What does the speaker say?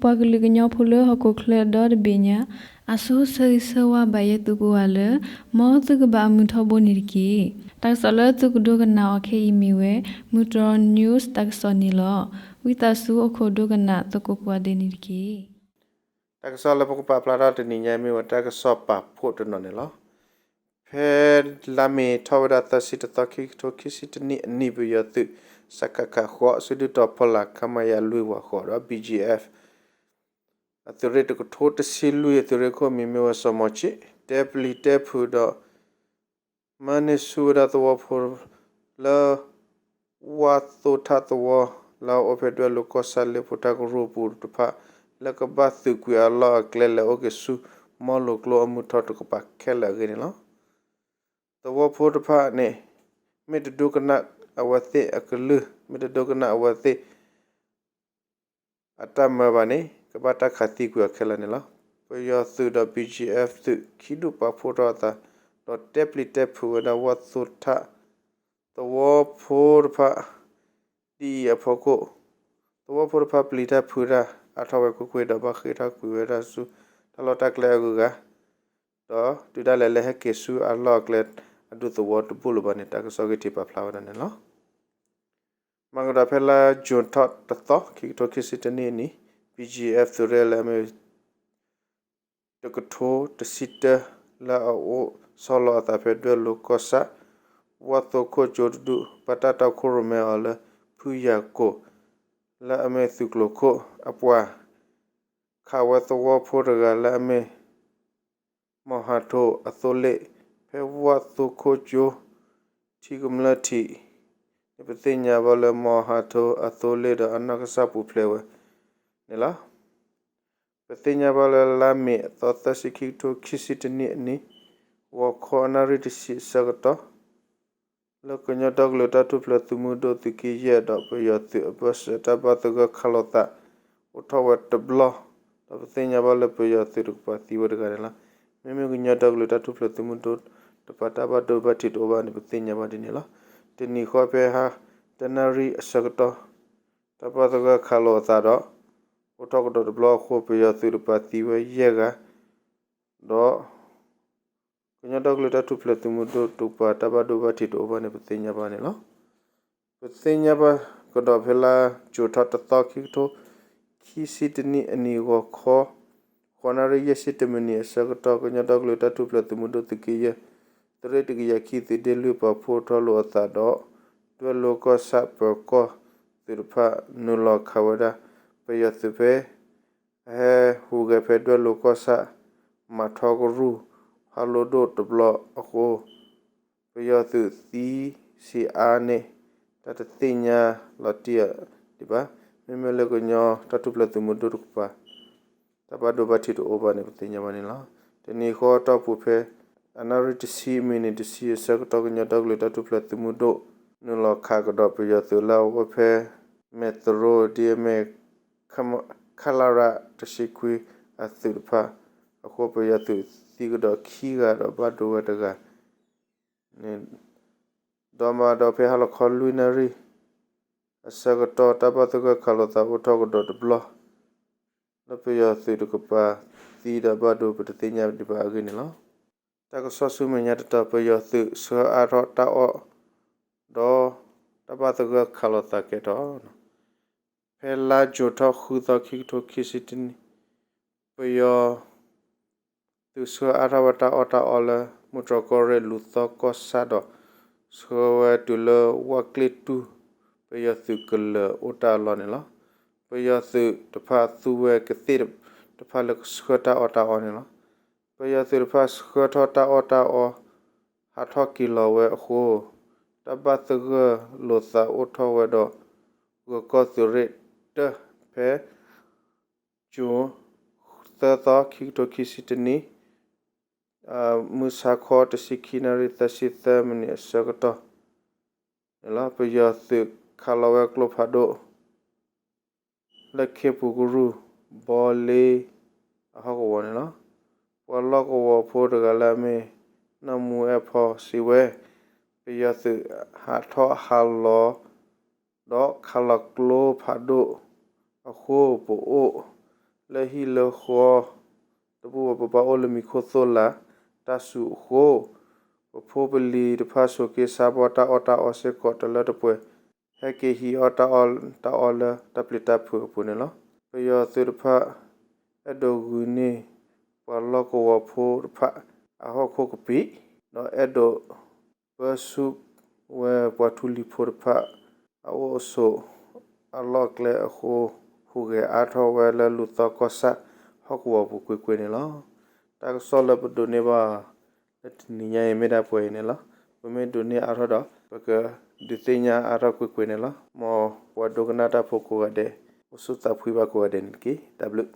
ပှၤကလုာ်ကညီဖိလၢဟီၣ်ခိၣ်ချၢဒီတဘ့ၣ်ညါ အဆိဆၢဂ့ၤဆၢဝါဘၣ်ယဲသုကိးဂၤလၢ မ်သုကဘၣ်အမုာ်ထီဘိန့ၣ်တက့ၢ်. တၢ်ကစီၣ်လၢသုကဒိကနၣ်အီၤခဲအံၤမ့ၢ်ဝဲ မုၢ်တြီၢ် news တၢ်ကစီၣ်န့ၣ်လီၤ. ဝံသးစူၤအိၣ်ခိးဒိကနၣ်သကိးကိးဂၤဒဲးန့ၣ်တက့ၢ်. တၢ်ကစီၣ်လၢပကပာ်ဖျါထီၣ်တနံၤညါမ့ၢ်ဝဲ တၢ်ကစီၣ်ပာ်ဖှိၣ်တနီၤန့ၣ်လီၤ. ဖဲလါမ့ၤထီၣ်ဝဲဒၣ်သၢဆံတသီ ခံကထိခံဆံတနံၣ်အနံၤ ပယီၤသုး စကခ ဃိး စုဒုၣ်တီၤဖီလာ် ခမရ လွံၢ်ဝၤဃိးဒီး ဘီၣ်ကၠံၣ်အ့ဖ် အသုးရ့ၣ်တကထိတဆံလွံၢ် အသုးရ့ၣ်ခိၣ်မံၤမ့ၢ်ဝဲစီၤမီၤဆံး တဲပျံၤတဲဖုးဒီး မၤန့ၢ်ဆူၣ်ဝဲဒၣ်သဝီဖိလၢ ဝၣ်သိထၣ်သဝီ လၢအအိၣ်ဖဲဒွဲၣ်လိၤကီၢ်ဆၣ်လ့ဖိထၣ်ကရူၢ်အပူၤတဖၣ် လၢကဘၣ်သုးကွံာ်အလီၢ်အကျဲ လဲၤအိၣ်က့ၤဆူ မီလိၤကျိအမုၢ်ထီၣ်တကပၤခဲလၢာ်အဂ့ၢ်န့ၣ်လီၤ. သဝီဖိတဖၣ်န့ၣ် မ့ၢ်တဒိကနၣ်အဝဲသ့ၣ်အကလုၢ်, မ့ၢ်တဒိကနၣ်အဝဲသ့ၣ် အတၢ်မၢဘၣ်န့ၣ် ကဘၣ်တၢ်ခးသံကွံာ်အီၤခဲလၢာ်န့ၣ်လီၤ. ပယီၤသုးဒီး ဘီၣ်ကၠံၣ်အ့ဖ် သုးခံဒူၣ်ပာ်ဖှိၣ်ထီၣ်အသး ဒီးတဲပျံၤတဲဖုးဝဲဒၣ်ဝၣ်သိထၣ် သဝီဖိတဖၣ် ဒ်အံၤအဖီခိၣ် သဝီဖိတဖၣ်ပျံၤတၢ်ဖုးတၢ်အါထီၣ်ဝဲကွ့ၢ်ကွ့ၢ်ဒီး ဘၣ်ဃ့ၢ်ထီၣ်ကွံာ်ဝဲဒၣ်ဆူ တၢ်လီၢ်တၢ်ကျဲအဂုၤအဂၤ ဒီးတုၤဒၣ်လဲာ်လၢဟဲက့ၤဆူအလီၢ်အကျဲအဒူၣ်သဝီတဘူၣ်လၢၤဘၣ်န့ၣ် တၢ်ကစီၣ်ဂ့ၢ်ထံးပာ်ဖျါဝဲဒၣ်န့ၣ်လီၤ. မၤကဒီးဖဲလါကၠူၤထီၣ်တသီ ခံကထိခံဆံတနံၣ်အနံၤ ဘီၣ်ကၠံၣ်အ့ဖ် သုးရ့ၣ်လၢအမ့ၢ် တကထိတဆံတၢ လၢအအိၣ်ဆီလီၤအသးဖဲဒွဲၣ်လိၤကီၢ်ဆၣ် ဝၣ်သိခိၣ်ကၠိတဒူၣ် ဘၣ်တၢ်တီခိၣ်ရိၣ်မဲအီၤလၢ ဖုယၤကိာ် လၢအမ့ၢ်သုးကျိၤခိၣ်အပှၤ ခးဝဲသဝီဖိတဂၤလၢအမ့ၢ် မီၢ်ဟးထိအသိလ့ၣ် ဖဲဝၣ်သိခိၣ်ကၠိ ထံကမျၢၢ်ထံးန့ၣ် ပသ့ၣ်ညါဘၣ်လၢ မီၢ်ဟးထိအသိလ့ၣ်ဒီးအနီၢ်ကစၢ်ပူၤဖျဲးဝဲ န့ၣ်လီၤ. ပသ့ၣ်ညါဘၣ်လၢလါမ့ၤအသီသၢဆံ ခံကထိခံဆံတနံၣ်အနံၤ ဂီၤခီအနၣ်ရံၣ်တဆံအဆၢကတီၢ် လၢကညီဒီကလုာ်တၢ်ထူၣ်ဖျဲးသုးမုၢ်ဒိၣ်သုးက့ယဲၢ်ဒီးပယီၤသုးအဘၢၣ်စၢၤတၢ်ဘၣ်သဂၢၢ်ခးလိာ်သး အိၣ်ထီၣ်ဝဲတဘျီ ဒီးပသ့ၣ်ညါဘၣ်လၢပယီၤသုးတကပၤသံဝဲတဂၤန့ၣ်လီၤ. မ့မ့ၢ်ကညီဒီကလုာ်တၢ်ထူၣ်ဖျဲးသုးမုၢ်ဒိၣ်တပၤတၢ်ဘၣ်ဒိဘၣ်ထံးတအိၣ်ဘၣ်န့ၣ် ပသ့ၣ်ညါဘၣ်ဒ်န့ၣ်လီၤ. တနံၤဃီဖဲဟါတနၣ်ရံၣ်အဆၢကတီၢ် တၢ်ဘၣ်သဂၢၢ်ခးလိာ်အသးဒီး အိၣ်ထီၣ်ကဒီးတဘျီအဃိ ပယီၤသုးတကပၤသံဝဲယဲၢ်ဂၤ ဒီး ကညီဒီကလုာ်တၢ်ထူၣ်ဖျဲးသုးမုၢ်ဒိၣ်တကပၤတၢ်ဘၣ်ဒိဘၣ်ထံးတအိၣ်ဘၣ်န့ၣ် ပသ့ၣ်ညါဘၣ်န့ၣ်လီၤ. ပသ့ၣ်ညါဘၣ်ကဒီးဖဲလါကၠိၤထီၣ်တသီ ခံကထိခံဆံတနံၣ်အနံၤဂီၤခီ ဃိးနၣ်ရံၣ်ယဲၢ်ဆံတမံးနံးအဆၢကတီၢ် ကညီဒီကလုာ်တၢ်ထူၣ်ဖျဲးသုးမုၢ်ဒိၣ်သုးက့ယဲၢ် သုးရ့ၣ်တကယၤခံ သုးဒ့လွံၢ်ပာ်ဖှိၣ်ထီၣ်လိာ်အသးဒီး ဒွဲၣ်လိၤကီၢ်ဆၣ်ပၢၤကီၢ်သုးတဖၣ် နုာ်လီၤခးဝဲဒၣ် ပယီၤသုးဖဲ အဟဲဟူးဂဲၤဖဲဒွဲၣ်လိၤကီၢ်ဆၣ် မၤထီကရူၢ် ဟးလိဒိၣ်တဘျီအဃိ ပယီၤသုးသံဆံးအါန့ၢ် တၢ်တသ့ၣ်ညါလီၤတံၢ်ဒံးဘၣ်. မ့မ့ၢ်လၢကညီတၢ်ထူၣ်ဖျဲးသုးမုၢ်ဒိၣ်တကပၤ တၢ်ဘၣ်ဒိဘၣ်ထံးတအိၣ်ဘၣ်န့ၣ် ပသ့ၣ်ညါဘၣ်န့ၣ်လီၤ. တနံၤဃီအတီၢ်ပူၤဖဲ အနၣ်ရံၣ်တဆံ မံးနံးတဆံအဆၢကတီၢ် ကညီဒီကလုာ်တၢ်ထူၣ်ဖျဲးသုးမုၢ်ဒိၣ် နုာ်လီၤခးကဒီးပယီၤသုးလၢအအိၣ်ဖဲ မဲၢ်သရိ ဒ်အမ့ၢ် ခလရ တဆံခွံအသုးတဖၣ်အဃိ ပယီၤသုးသံကဒီးခံဂၤဒီးဘၣ်ဒိဝဲတဂၤန့ၣ် ဒီးမၤဒီးဖဲဟါလီၤခီလွံၢ်နၣ်ရံၣ်အဆၢကတီၢ် တၢ်ဘၣ်သဂၢၢ်ခးလိာ်သးအိၣ်ထီၣ်ကဒီးတဘျီ လၢပယီၤသုးတကပၤသံဒီးဘၣ်ဒိပတသ့ၣ်ညါဒံးဘၣ်အဂ့ၢ်န့ၣ်လီၤ. တၢ်ကစီၣ်ဆူမဲာ်ညါတတီၤ ပယီၤသုးဆှၢအါထီၣ်တၢ်အီၣ် ဒီးတၢ်ဘၣ်သဂၢၢ်ခးလိာ်သးကဲထီၣ် ဖဲလါကၠိၤထီၣ်ဃုသီ ခံကထိခံဆံတနံၣ် ပယီၤသုးဆှၢအါထီၣ်ဝဲတၢ်အီၣ်တၢ်အီလၢ မုၢ်တြီၤကီၢ်ရ့ၣ် လူၤသီကီၢ်ဆၣ်ဒီး ဆှၢဝဲတုၤလၢဝၣ်ကျ့ၣ်တူၢ် ပယီၤသုးကလၢၤအိၣ်တၢ်အလီၢ်န့ၣ်လီၤ. ပယီၤသုးတဖၣ်သူဝဲကသ့ၣ်တဖၣ်လၢကဆှၢတၢ်အီၣ်တၢ်အီန့ၣ်လီၤ. ပယီၤသုးတဖၣ်ဆှၢထီၣ်တၢ်အီၣ်တၢ်အီ ဟးထီၣ်က့ၤလီၤဝဲအဃိ တၢ်ဘၣ်သဂၢၢ်လိာ်သးအိၣ်ထီၣ်ဝဲဒီး ဂၢၤကီၢ်သုးရ့ၣ်တၢၢ်ဖဲ ကၠိၤသၢသီ ခံကထိခံဆံတနံၣ် မုၢ်ဆါခီ တဆံခံနၣ်ရံၣ် သၢဆံသၢမံးနံးအဆၢကတီၢ်န့ၣ်လီၤ. ပယီၤသုးခးလီၤဝဲကျိဖးဒိၣ် လၢခ့ပူၤကရူၢ် ဘီလ့အဟီၣ်ကဝီၤန့ၣ်လီၤ. ပှၤလီၢ်ကဝီၤဖိတဂၤလၢအမ့ၢ် နီၢ်မူအဲၣ်ဖီ စံးဝဲ ပယီၤသုးဟးထီၣ်ဟးလီၤ ဒီးခးလီၤကျိဖးဒိၣ်အဃိ ပအိၣ် လၢဟံၣ်လၢဃီ တဘူၣ်ဝဲ ပဘၣ်အိၣ်လၢမံၤခိၣ်သိၣ်လးတၢ်စူၤအဃိ, ပဖိပလံၤတဖၣ်ဆိးက့ဆါဘီ တၢ်အီၣ်တၢ်အီစ့ၢ်ကီး တလၢတပှဲၤ ဟဲက့ၤဟံးအီၣ်တၢ်အီၣ်တၢ်အီလၢတၢ်ပျံၤတၢ်ဖုးအပူၤန့ၣ်လီၤ. ပယီၤသုးတဖၣ် အဲၣ်ဒိးဂုာ်န့ၢ် ပှၤလီၢ်ကဝီၤဖိတဖၣ် အဟီၣ်ခိၣ်ကပံာ်, ဒီးအဲၣ်ဒိး ပၢဆူၣ်ဝဲပှၤထူလံၤဖိတဖၣ် အအိၣ်အဆိးအလီၢ်အကျဲအဃိ, ဟူးဂဲၤအါထီၣ်ဝဲလၢလူၤသီကီၢ်ဆၣ်ဟီၣ်ကဝီၤပူၤကွ့ၢ်ကွ့ၢ်န့ၣ်လီၤ. တၢ်ကစီၣ်လၢပဒိးန့ၢ်ဘၣ် လၢတနံၤညါအံၤမ့ၢ်ဒၣ်ပှဲၤအံၤန့ၣ်လီၤ. ပမ့ၢ်ဒိးန့ၢ်အါထီၣ်ဒီး ပကဒုးသ့ၣ်ညါအါထီၣ်ကွ့ၢ်ကွ့ၢ်န့ၣ်လီၤ. မ်ပှၤဒိကနၣ်တၢ်ဖိကိးဂၤဒဲး အိၣ်ဆူၣ်သးဖှံဘၣ်ကိးဂၤဒဲးန့ၣ်တက့ၢ်. တၢ်ဘျုး